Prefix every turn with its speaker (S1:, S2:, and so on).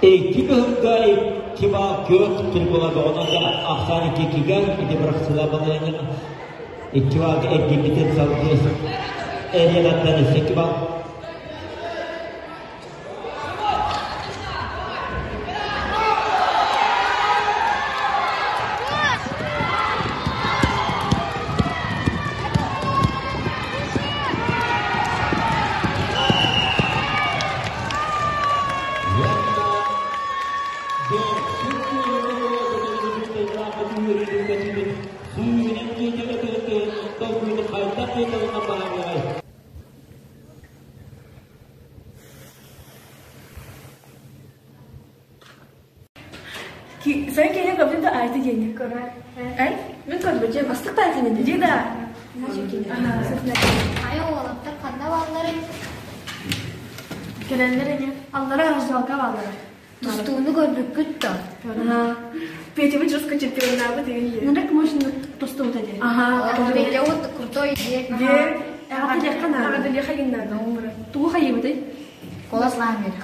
S1: Икки кыһынга икки баал күөх трибуна бөҕөнөргө ахсаан икки иккигэ ити бырахсыла балайанньа икки баалга эргийбитин салгыы Эриэнаттан өссө икки баал.
S2: Sen киһи көрдүн да айты диэни. Ай? Мин көрбүтүм. Астык та айтын ди да.
S3: Айа уолаттар ханна баалларый?
S2: Кэлэллэр эне. Аллара раздевалка бааллара.
S3: Тустууну көрбүккүт да?
S2: Петябыт жестко чемпионнаабыт деген Нырык мощно тустуута диэн.
S3: Ага. Петя вот крутой дии.
S2: Дии. Аҕата диэххэ наада. Тугу хайыбытай?
S3: Голос лаамер.